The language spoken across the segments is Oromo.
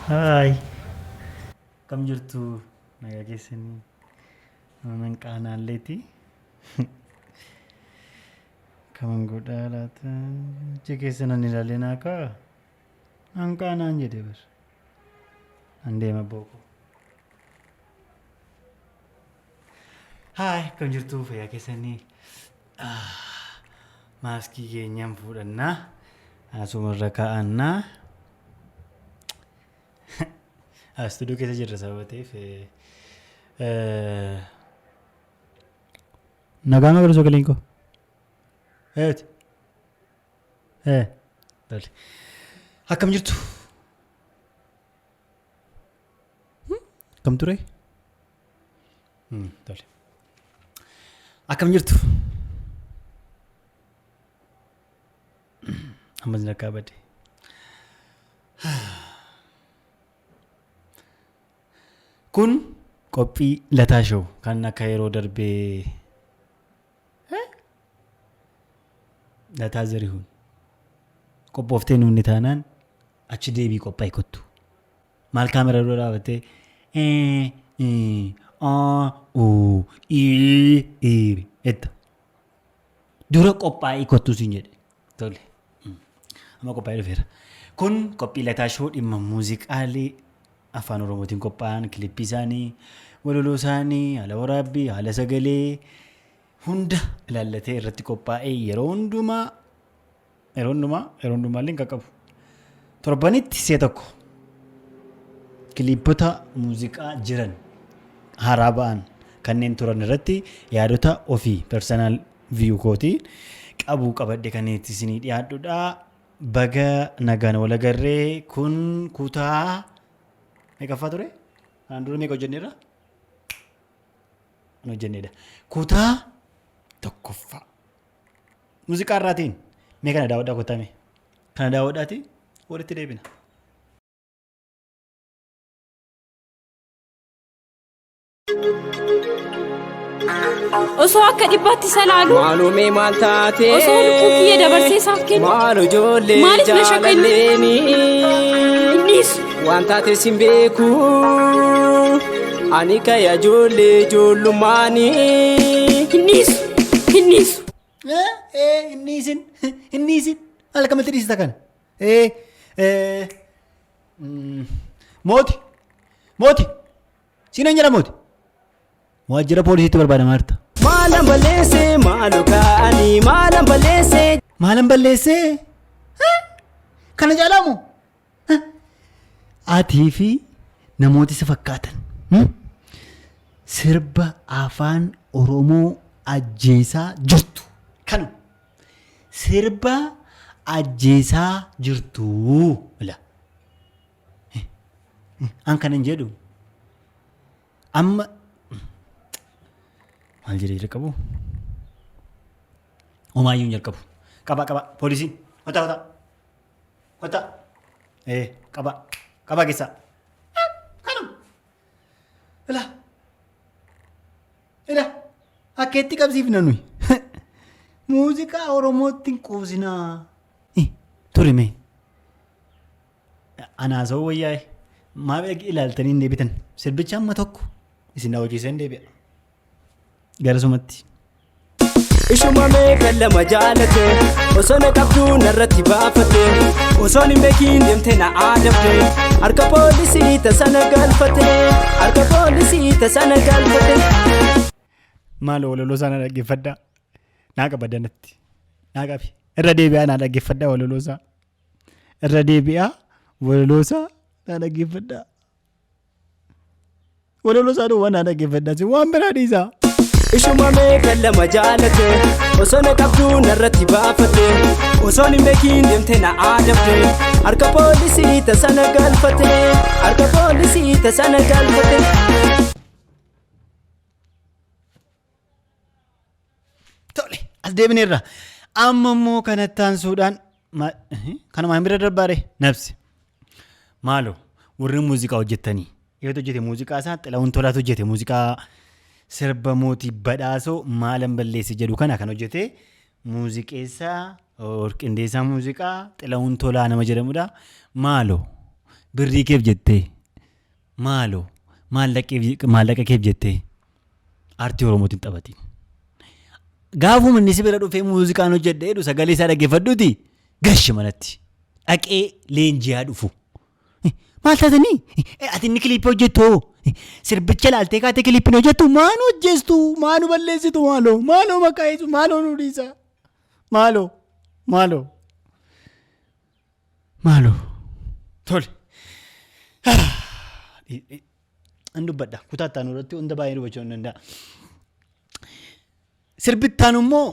Haay. Akkam jirtu? Nagaa keessanii? Anan qaanaalleeti. Kaman godhaa laata? Ija keessa nan ilaalee naa kaa. An qaanaan jedhe bar. An deema booko. Haay, akkam jirtu? Fayyaa keessanii? Maaskii keenyan fuudhannaa. Asumarra kaa'annaa. Istuudiyoo keessa jirra sababa ta'eef. Nagaa ma garuu sagaleen koo? Eeti. Tole. Akkam jirtu? Akkam ture? Tole. Akkam jirtu? Ammas nakkaa bade. Kun qophii Lataa Show kan akka yeroo darbee Lataa Zarihuun qophooftee nuunni taanaan achi deebii qophaa'e kottu. Maal kaamera dura dhaabattee ee ee a u i i jetta. Dura qophaa'ii kottu siin jedhe. Tole. Amma qophaa'ee dhufeera. Kun qophii Lataa Show dhimma muuziqaalee afaan Oromootiin qophaa'an kilippii isaanii, walaloo isaanii, haala waraabbii, haala sagalee hunda ilaallatee irratti qophaa'ee yeroo hundumaa yeroo hundumaa yeroo hundumaa illee hin qaqqabu. Torbanitti si'a tokko kiliippota muuziqaa jiran haaraa ba'an kanneen turan irratti yaadota ofii personal view kootii qabu qabadhe kan itti isinii dhiyaadhudha. Baga nagaan wal agarree kun kutaa meeqaffaa ture? Kanaan dura meeqa hojjenneerra? Kan hojjenneedha. Kutaa tokkoffaa. Muuziqaa irraatiin mee kana daawwadhaa kottaa mee. Kana daawwadhaati walitti deebina. Osoo akka dhibbaatti isa laalu Maaloo mee maal taate? Osoo lubbuu kiyya dabarsee isaaf kennu Maal ijoollee Maaliif na shakka inni? jaalalleeni? Hin dhiisu. Waan taate sin beeku. Ani kaya ijoollee ijoollummaani. Hin dhiisu. Hin dhiisu. Inni isin inni isin haala kamitti dhiisita kana? Ee mooti mooti Siinan jedha mooti. Waajjira poolisiitti barbaadamaa jirta. Maalan balleesse maalu kaani maalan balleesse. Maalan balleessee? Kana caalaamu? Atii fi namooti si fakkaatan sirba afaan Oromoo ajjeesaa jirtu. Kanuma. Sirba ajjeesaa jirtu. Ila. An kanan jedhu amma maal jedhee jalqabu? Homaayyuu hin jalqabu. Qaba qaba poolisiin kottaa kottaa kottaa ee qaba qaba keessaa. Kanuma. Ilaa ilaa akka itti qabsiifna nuyi. Muuziqaa Oromootti hin quusinaa. Ture mee. Anaa soo wayyaa'e. Maaf ilaaltanii hin deebitan? Sirbicha amma tokko isin daawwachiisee hin deebi'a. Garasumatti. Ishuma meeqa lama jaalate osoo na qabduu narratti baafate osoon hin beekiin deemte na aadabde harka poolisii tasana galfate harka poolisii tasana galfate. Maaloo walaloo isaa na dhaggeeffadhaa. Naa qaba danatti. Naa qabi. Irra deebi'aa naa dhaggeeffadhaa walaloo isaa. Irra deebi'aa walaloo isaa naa dhaggeeffadhaa. Walaloo isaa duwwaa naa dhaggeeffadhaa. Isin waan biraa dhiisaa. Ishuma meeqa lama jaalate osoo na qabduu narratti baafate osoon hin beekiin deemte na aadabde harka poolisii tasana galfate harka poolisii tasana galfate. Tole as deebineerra. Amma immoo kanatti aansuudhaan kanuma hin bira darbaare nabsi. Maaloo warri muuziqaa hojjettanii eetu hojjete muuziqaa isaa Xila'uun Tolaatu hojjete muuziqaa sirba mootii badhaasoo maalan balleesse jedhu kana kan hojjete muuziqeessaa qindeessaa muuziqaa Xila'uun Tolaa nama jedhamudha. Maaloo Birrii keef jettee maaloo maallaqa keef jettee aartii Oromootiin taphatiin. Gaafuma inni si bira dhufee muuziqaan hojjedhe jedhu sagalee isaa dhaggeeffadhuuti gashi manatti dhaqee leenji'aa dhufu. Maal taatanii? Ati inni kiliippii hojjettu hoo? Sirbicha ilaaltee kaatee kiliippiin hojjettu maan hojjestu? Maanu balleessitu maaloo? Maaloo maqaa eessu? Maaloo nu dhiisa? Maaloo? Maaloo? Maaloo? Tole. An dubbadha. Kutaa itti aanu irratti hunda baay'ee dubbachuu hin danda'a. Sirbi itti aanu immoo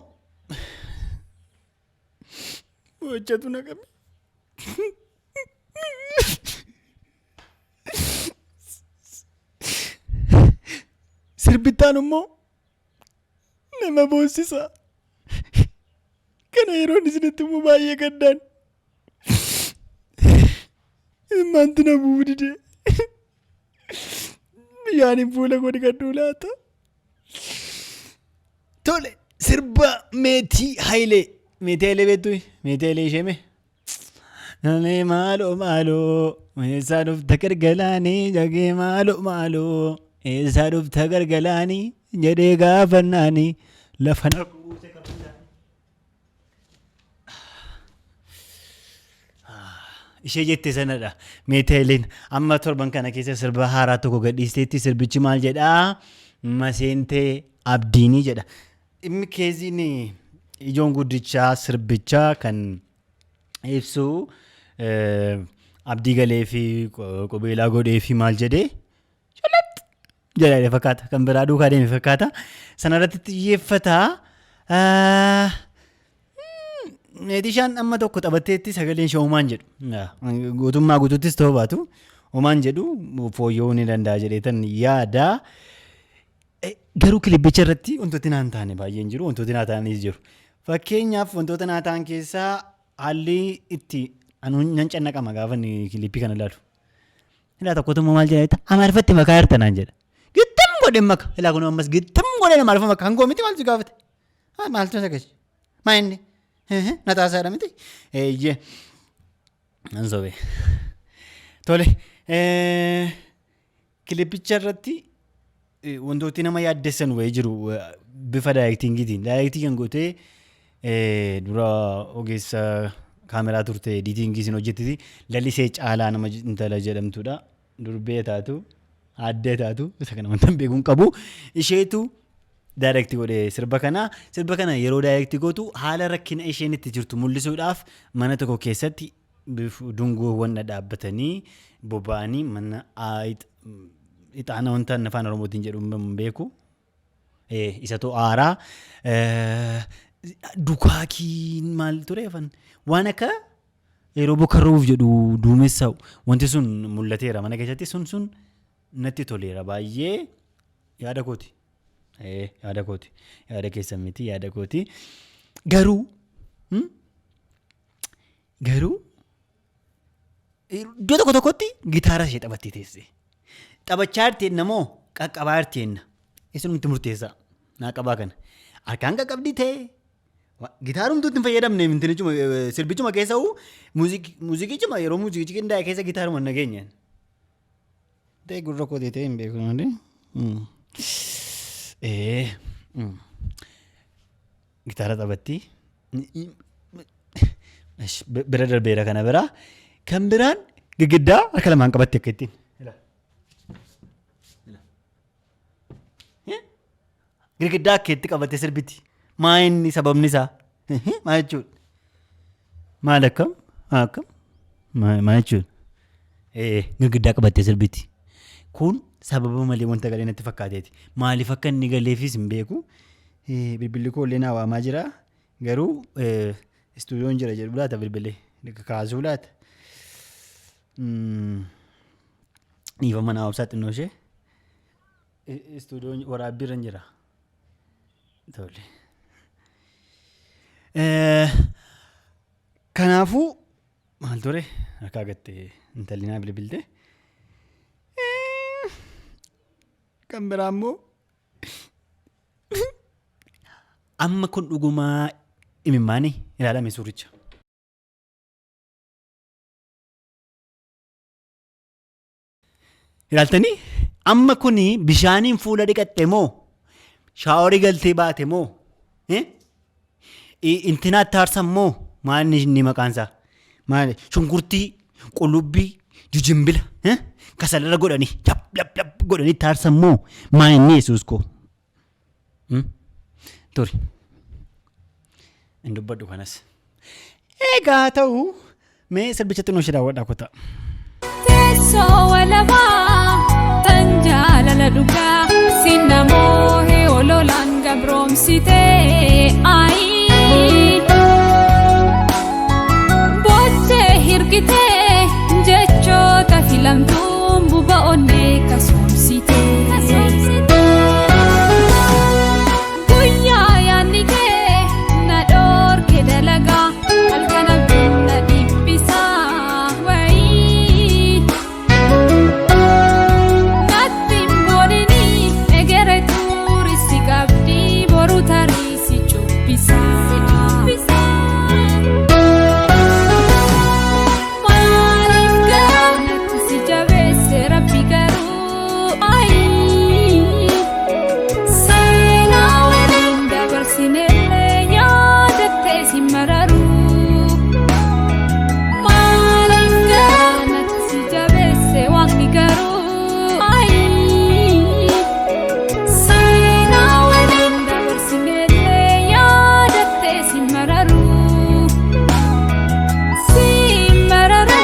hojjetu na qabe. Sirbi itti aanu immoo nama boossisa. Kana yeroon isinitti immoo baay'ee gaddaan. Imimmaantu na bu'uu dide. Bishaaniin fuula koo dhiqadhuu laata? Tole sirba Meetii Hayilee. Meetii Hayilee beektuu? Meetii Hayilee ishee mee? Namee maaloo maaloo eessaa dhufta gargalaanii jagee maaloo maaloo eessaa dhufta gargalaanii jedhee gaafannaanii lafa na buuse kabajaan. Ishee jette sanadha. Meetii Hayileen amma torban kana keessa sirba haaraa tokko gadhiisteetti sirbichi maal jedhaa? Maseentee Abdiinii jedha. Dhimmi keeziin ijoon guddichaa sirbichaa kan ibsu abdii galee fi qubeelaa godhee fi maal jedhee calax jedha fakkaata. Kan biraa duukaa deeme fakkaata. Sanarratti xiyyeeffata. Meetishaan amma tokko taphatteetti sagaleen ishee homaan jedhu. Guutummaa guutuuttis ta'uu baatu homaan jedhu fooyya'uu ni danda'a jedheetan yaada. Garuu kilibbicha irratti wantooti naan taane baay'een jiru wantooti naa ta'anis jiru. Fakkeenyaaf wantoota naa ta'an keessaa haalli itti anuun nan cannaqama gaafa inni kilippii kana ilaalu. Ilaa tokkotu immoo maal jedha Amaariffatti makaa jirta naan jedha. Gittim godhe maka. Ilaa kun ammas gittim godhe Amaariffa maka. Hangoo miti maal si gaafate? Maaltu isa gashi? Maa inni? Na taasaadha miti? Eeyyee. Nan sobe. Tole. Kilippicha irratti wantooti nama yaaddessan wayii jiru bifa daayirektiingiitiin. Daayirektii kan gootee dura ogeessa kaameraa turte ediitiingii isin hojjettiti. Lalisee Caalaa nama intala jedhamtudha. Durbee taatu aaddee taatu isa kana wanta beekuun qabu. Isheetu daayirektii godhe sirba kana. Sirba kana yeroo daayirektii gootu haala rakkina isheen itti jirtu mul'isuudhaaf mana tokko keessatti dungoowwan dhadhaabbatanii boba'anii mana ixaana wanta inni afaan Oromootiin jedhu hin beeku. Isatu aaraa. Dukaakiin maal ture afaan waan akka yeroo bokka roobuuf jedhu duumessa wanti sun mul'ateera mana keessatti sun sun natti toleera baay'ee yaada kooti. Yaada kooti. Yaada keessan miti yaada kooti. Garuu Garuu iddoo tokko tokkotti gitaara ishee taphattee teesse. Taphachaa jirti jenna moo qaqqabaa jirti jenna. Isinumti murteessaa. Naa qabaa kana. Harkaan qaqqabdi ta'e gitaarumtuu itti hin fayyadamne intinichuma sirbichuma keessa hoo muuziqichuma yeroo muuziqichi qindaa'e keessa gitaaruma hin dhageenye. Ta'e gurra koo ta'e hin beeku malee. Ee. Gitaara taphatti. Bira darbeera kana biraa. Kan biraan girgiddaa harka lamaan qabatti akka ittiin. Girgiddaa akka itti qabattee sirbiti. Maa inni sababni isaa? Maa jechuudha? Maal akkam? Akkam? Maa jechuudha? Girgiddaa qabattee sirbiti. Kun sababa malee wanta galee natti fakkaateeti. Maaliif akka inni galeefis hin beeku. Bilbilli koo illee naa waamaa jira. Garuu istuudiyoon jira jedhu laata bilbilee kaasuu laata. Dhiifama naa obsaa xinnoo ishee. Istuudiyoon waraabbii irra jira. Tole. Kanaafuu maal ture harkaa gatte intalli naa bilbilte. Kan biraa immoo Amma kun dhugumaa imimmaani ilaalame suuricha. Ilaaltanii amma kuni bishaaniin fuula dhiqatte moo shaaworii galtee baate moo intinaatti aarsan moo maal inni maqaan isaa maal shunkurtii qullubbii jujimbila kasalarra godhanii lap lap lap godhanii itti aarsan moo maal inni Yesuus koo turi hin dubbadhu kanas egaa ta'u mee sirbicha xinnoo ishee daawwadhaa kutaa. Teessoo walabaa tan jaalala dhugaa sinnamoo ololaan gabroomsitee ayii. Boottee hirkitee jechoota filamtuun buba onnee kasoomsitee. Guyyaa yaadni kee na dhoorke dalagaa halkan abjuun na dhiphisaa wayii. Natti hin boonini egere tuuristi qabdii boru tarii si cubbisaa. Maaliif garuu natti si jabeesse rabbi garuu ayii. Seenaa waliin dabarsinellee yaadattee si mararuu. Maaliif garuu natti si jabeesse waaqni garuu ayii. Seenaa waliin dabarsinellee yaadattee si mararuu. Si mararuu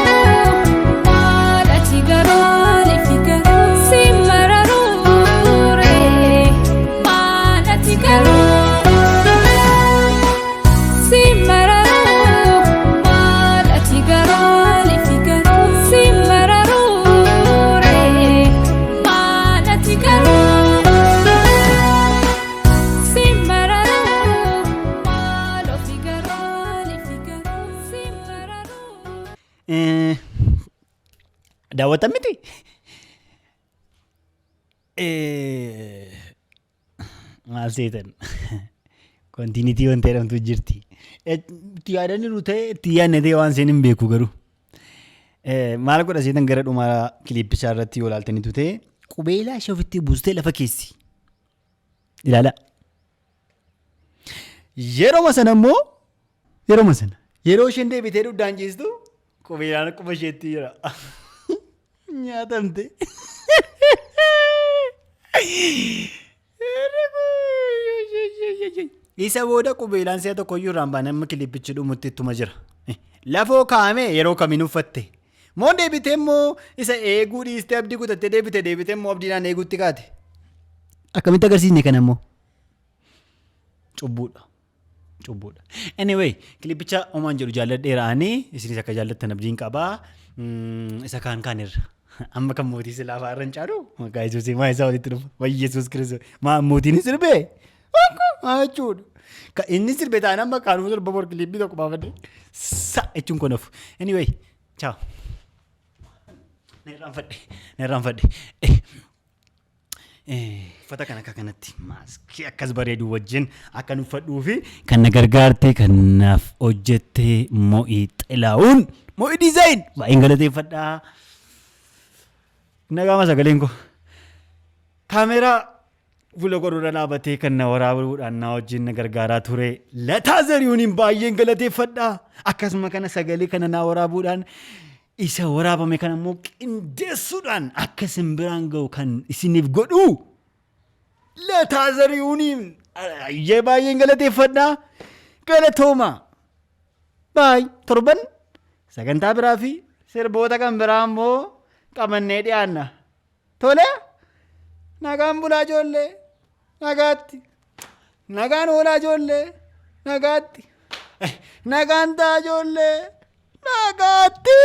maal ati garuu maaliif garuu si mararuu ree maal ati garuu. Si mararuu maal ati garuu maaliif garuu si mararuu ree maal ati garuu. Si mararuu maal ofi garuu maaliif garuu si mararuu. Daawwatan miti? Maal seetan? Continuity wanta jedhamtu jirti. Itti yaadaniiru ta'e itti yaadne ta'e waan seen hin beeku garuu. Maal godha seetan gara dhumaa kiliippichaa irratti yoo ilaaltanitu ta'e qubeelaa ishee ofitti buustee lafa keessi. Ilaala. Yeroo sana immoo yeroo sana yeroo isheen deebitee dugdaan ciistu qubeelaan quba isheetti jira. Nyaatamte. Isa booda qubeelaan si'a tokkoyyuu irraan baane amma kilippichi dhumutti ittuma jira. Lafoo kaa'ame yeroo kamiin uffatte? Moo deebitee immoo isa eeguu dhiistee abdii kutattee deebite deebitee immoo abdiidhaan eeguutti kaate? Akkamitti agarsiisne kana immoo? Cubbuudha. Cubbuudha. Anyway, kilippicha homaan jedhu jaalladheera ani isinis akka jaallattan abdiin qabaa. Isa kaan kaan irra. Amma kan mootii silaa fa'aa irra hin caalu. Maqaa Yesuusii maa isaa walitti dhufa. Wayyi Yesuus Kiristoos. Maa mootiin sirbee? Maa jechuudha. Ka inni sirbe taanaan bakka anuu sirba bor kilippii tokko baafadhe. Sa jechuun kun hafu. Anyway, ciao. Na irraanfadhe. Na irraanfadhe. Uffata kan akka kanatti maaskii akkas bareedu wajjin akkan uffadhuu fi kan na gargaarte kan naaf hojjette Mo'ii Xilaa'uun Mo'ii Design baay'een galateeffadha. Nagaama sagaleen koo. Kaameeraa fuula godhuudha dhaabatee kan na waraabuudhaan na wajjin na gargaaraa ture Lataa Zarihuuniin baay'een galateeffadha. Akkasuma kana sagalee kana na waraabuudhaan isa waraabame kana immoo qindeessuudhaan akka isin biraan ga'u kan isiniif godhu Lataa Zarihuuniin baay'ee baay'een galateeffadha. Galatooma. Baay torban sagantaa biraa fi sirboota kan biraa immoo qabannee dhiyaanna. Tole nagaan bulaa ijoollee nagaatti. Nagaan oolaa ijoollee nagaatti. Nagaan ta'a ijoollee nagaatti.